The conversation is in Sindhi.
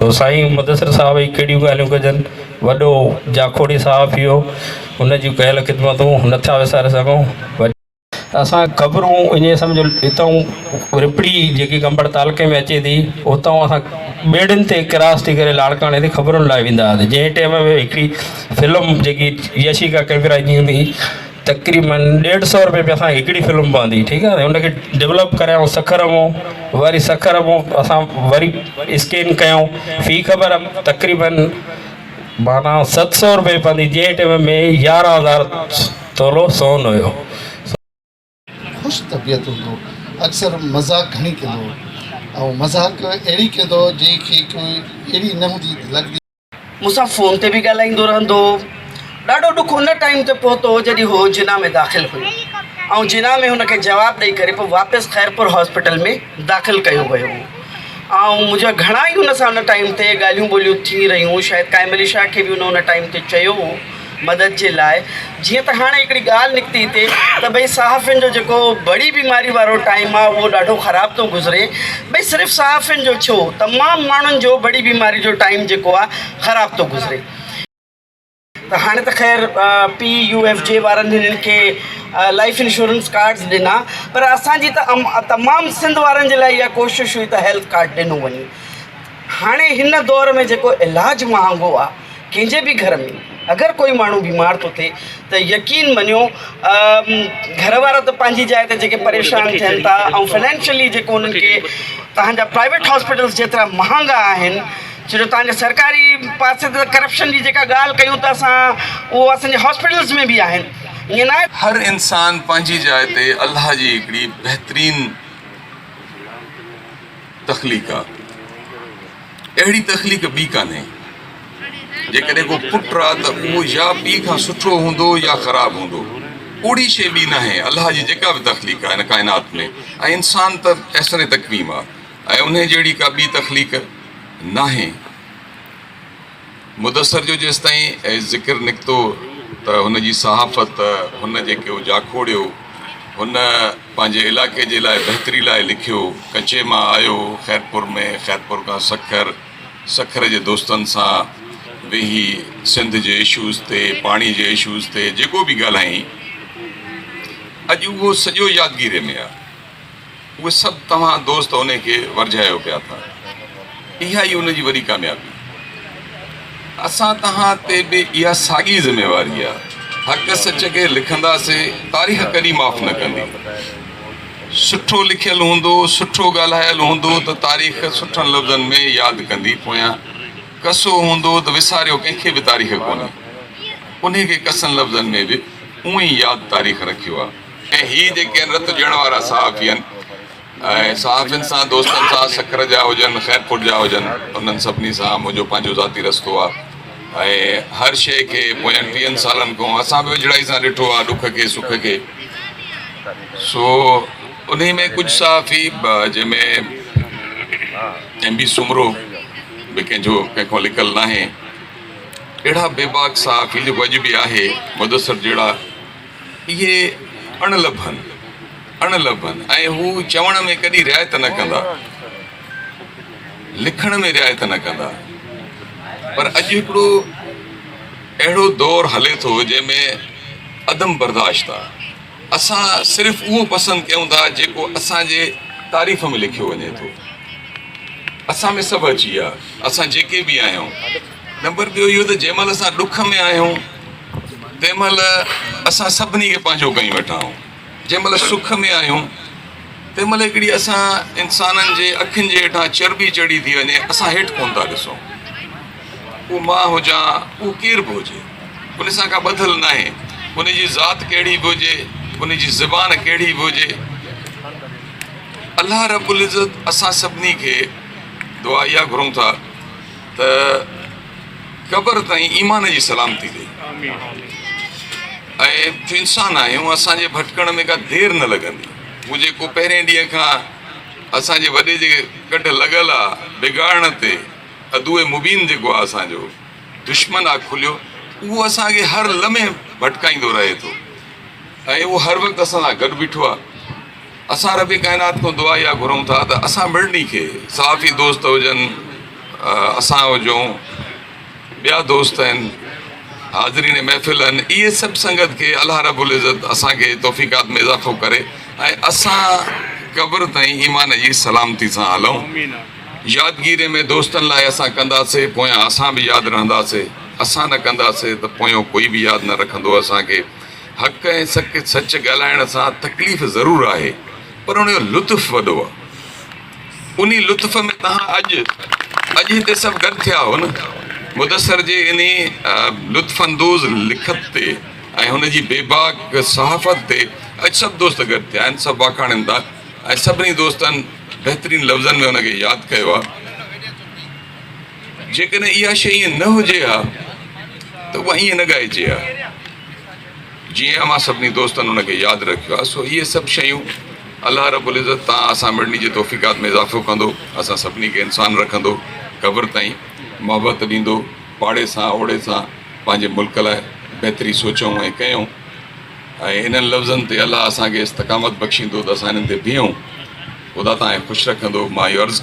تو سائين مدثر صاحب جي ڪهڙيون ڳالهيون ڪجن، وڏو جاکوڙي صحافي هو، هن جون ڪيل خدمتون نٿا وساري سگهون. اسان خبرون ائين سمجهو هتان رپڙي جيڪي گمبٽ تعلقي ۾ اچي ٿي اتان اسان ٻيڙين تي ڪراس ٿي ڪري لاڙڪاڻي تي خبرن لاء ويندا هئاسين جنهن ٽيم ۾ هڪڙي فلم جيڪي يشيڪا ڪئميرا جي هوندي هئي تقريبن ڏيڍ سئو روپئي ۾ اسان کي هڪڙي فلم پوندي ٺيڪ آهي ان کي ڊولپ ڪرايائون سکر مون وري سکر مون اسان وري اسڪين ڪيائون في خبر تقريبن معنيٰ 700 روپئي پوندي جنهن ٽيم ۾ 11,000 تولو سون هيو. خوش طبيعت هوندو هو اڪثر مذاق گهڻي ڪندو هو ۽ مذاق اهڙي ڪندو هو جنهن کي ڪوئي اهڙي نه هوندي لڳندي. مون سان فون تي به ڳالهائيندو رهندو هو. ڏاڍو ڏک ان ٽائيم تي پهتو هو جڏهن هو جناح ۾ داخل هيو ۽ جناح ۾ هن کي جواب ڏئي ڪري پوء واپس خيرپور هاسپيٽل ۾ داخل ڪيو ويو هو ۽ منهنجا گهڻا ئي هن سان ان ٽائيم تي ڳالهيون ٻولهيون ٿي رهيون شايد قائم علي شاهه کي به هن ان ٽائيم تي چيو هو مدد جي لاء جيئن ته هاڻي هڪڙي ڳالهه نڪتي هتي ته ڀئي صحافين جو جيڪو بڙي بيماري وارو ٽائيم آهي اهو ڏاڍو خراب ٿو گذري ڀئي صرف صحافين جو ڇو تمام ماڻهن جو بڙي بيماري جو ٽائيم جيڪو آهي خراب ٿو گذري ته هاڻي ته خير پي يو ايف جي وارن هنن کي لائف انشورنس ڪارڊز ڏنا پر اسان جي ته تمام سنڌ وارن جي لاء اها ڪوشش هئي ته هيلٿ ڪارڊ ڏنو وڃي هاڻي هن دور ۾ جيڪو علاج مهانگو آهي ڪنهن جي به گهر ۾ اگر ڪوئي ماڻهو بيمار ٿو ٿئي ته يقين مڃو گهر وارا ته پنهنجي جاء تي جيڪي پريشان ٿين ٿا ۽ فنانشلي جيڪو انهن کي تهان جا پرائيويٽ هاسپيٽلس جيترا مهانگا آهن ڇو جو تهان جي سرڪاري پاسي تي ڪرپشن جي جيڪا ڳالهه ڪيون ته اسان اهو اسان جي هاسپيٽلس ۾ به آهن ائين ناهي. هر انسان پنهنجي جاء تي الله جي هڪڙي بهترين تخليق آ. اهڙي تخليق ٻي ڪانهي. جيڪڏهن ڪو پٽ آ ته اهو يا پيء کان سٺو هوندو يا خراب هوندو. اوڙي شيء ٻي ناهي. الله جي جيڪا به تخليق آ هن ڪائنات ۾ ۽ انسان ته احسن تقويم آ ۽ انهي جهڙي ڪا ٻي تخليق ناهي. مدثر جو جيستائين ذڪر نڪتو ته هن جي صحافت، هن جيڪو جاکوڙيو، هن پنهنجي علائقي جي لاء بهتري لاء لکيو، ڪچي مان آيو خيرپور ۾، خيرپور کان سکر، سکر جي دوستن سان ويهي سنڌ جي اشوز تي، پاڻي جي اشوز تي جيڪو به ڳالهائين، اڄ اهو سڄو يادگيري ۾ آهي. اهي سڀ توهان دوست انهي کي ورجايو پيا ٿا. اها ئي ان جي وڏي ڪاميابي. اسان توهان تي به اها ساڳي ذميواري آ. حق سچ کي لکنداسي تاريخ ڪڏهن معاف نه ڪندي. سٺو لکيل هوندو، سٺو ڳالهايل هوندو ته تاريخ سٺن لفظن ۾ ياد ڪندي پويان ڪسو هوندو ته وساريو ڪنهن کي به تاريخ ڪونهي. انهي کي ڪسن لفظن ۾ به اونئين ئي ياد تاريخ رکيو آ. ۽ هي جيڪي آهن رت ڏيڻ وارا صحافي آهن ۽ صحافين سان دوستن سان سکر جا هجن خيرپور جا هجن انهن سڀني سان منهنجو پنهنجو ذاتي رستو آهي ۽ هر شيء کي پوين 30 سالن کان اسان به ويجهڙائي سان ڏٺو آهي ڏک کي سک کي سو انهي ۾ ڪجهه صحافي جنهن ۾ ايم بي سومرو به ڪنهن جو ڪنهن کان لڪل ناهي اهڙا بيباڪ صحافي جيڪو اڄ به آهي مدثر جهڙا اهي اڻ لڀن، اڻ لڀن ۽ هو چوڻ ۾ ڪڏهن رعايت نه ڪندا، لکڻ ۾ رعايت نه ڪندا. پر اڄ هڪڙو اهڙو دور هلي ٿو جنهن ۾ عدم برداشت آ. اسان صرف اهو پسند ڪيون ٿا جيڪو اسان جي تعريف ۾ لکيو وڃي ٿو. اسان ۾ سڀ اچي ويا، اسان جيڪي به آهيون. نمبر ٻيو اهو ته جنهن مهل اسان ڏک ۾ آهيون تنهن مهل اسان سڀني کي پنهنجو ڪيون ويٺا آهيون. جنهن مهل سک ۾ آهيون تنهن مهل هڪڙي اسان انسانن جي اکين جي هيٺان چرٻي چڙهي ٿي وڃي، اسان هيٺ ڪونه ٿا ڏسون. اهو مان هجان، اهو ڪير به هجي، ان سان ڪا ٻڌل ناهي. ان جي ذات ڪهڙي به هجي، ان جي زبان ڪهڙي به هجي. الله رب العزت اسان سڀني کي دعا اها گهرون ٿا ته قبر تائين ايمان جي سلامتي ڏي ۽ جو انسان آهيون اسان جي ڀٽڪڻ ۾ ڪا دير نه لڳندي. هو جيڪو پهرين ڏينهن کان اسان جي وڏي جي ڪڍ لڳل آ بگاڙڻ تي عدو مبين جيڪو آ اسان جو دشمن آ کليو اهو اسان کي هر لمحي ڀٽڪائيندو رهي ٿو ۽ اهو هر وقت اسان سان گڏ بيٺو آ. اسان رب ڪائنات کان دعا اها گهرون ٿا ته اسان مڙني کي صحافي دوست هجن، اسان هجون ٻيا دوست آهن حاضرين محفل آهن اهي سڀ سنگت کي الله رب العزت اسان کي توفيقات ۾ اضافو ڪري ۽ اسان قبر تائين ايمان جي سلامتي سان هلون يادگيري ۾ دوستن لاء اسان ڪنداسي پويان اسان به ياد رهنداسي اسان نه ڪنداسي ته پويان ڪوئي به ياد نه رکندو اسان کي حق ۽ سڪ سچ ڳالهائڻ سان تڪليف ضرور آهي پر ان جو لطف وڏو آهي انهي لطف ۾ توهان اڄ اڄ هتي سڀ گڏ ٿيا آهو نه مدثر جي انهي لطف اندوز لکت تي ۽ هن جي بيباڪ صحافت تي اڄ سڀ دوست گڏ ٿيا آهن سڀ واکاڻين ٿا ۽ سڀني دوستن بهترين لفظن ۾ هن کي ياد ڪيو آهي جيڪڏهن اها شيء ائين نه هجي ها ته اها ائين نه ڳائجي ها جيئن اوهان سڀني دوستن ان کي ياد رکيو آهي سو اهي سڀ شيون الله رب العزت تان اسان مڙني جي توفيقات ۾ اضافو ڪندو اسان سڀني کي انسان رکندو قبر تائين محبت ڏيندو پاڙي سان اوڙي سان پنهنجي ملڪ لاء بهتري سوچون ۽ ڪيون ۽ انهن لفظن تي الله اسان کي استقامت بخشيندو ته اسان انهن تي بيهون خدا تان کي خوش رکندو مان اهو عرض ڪندو.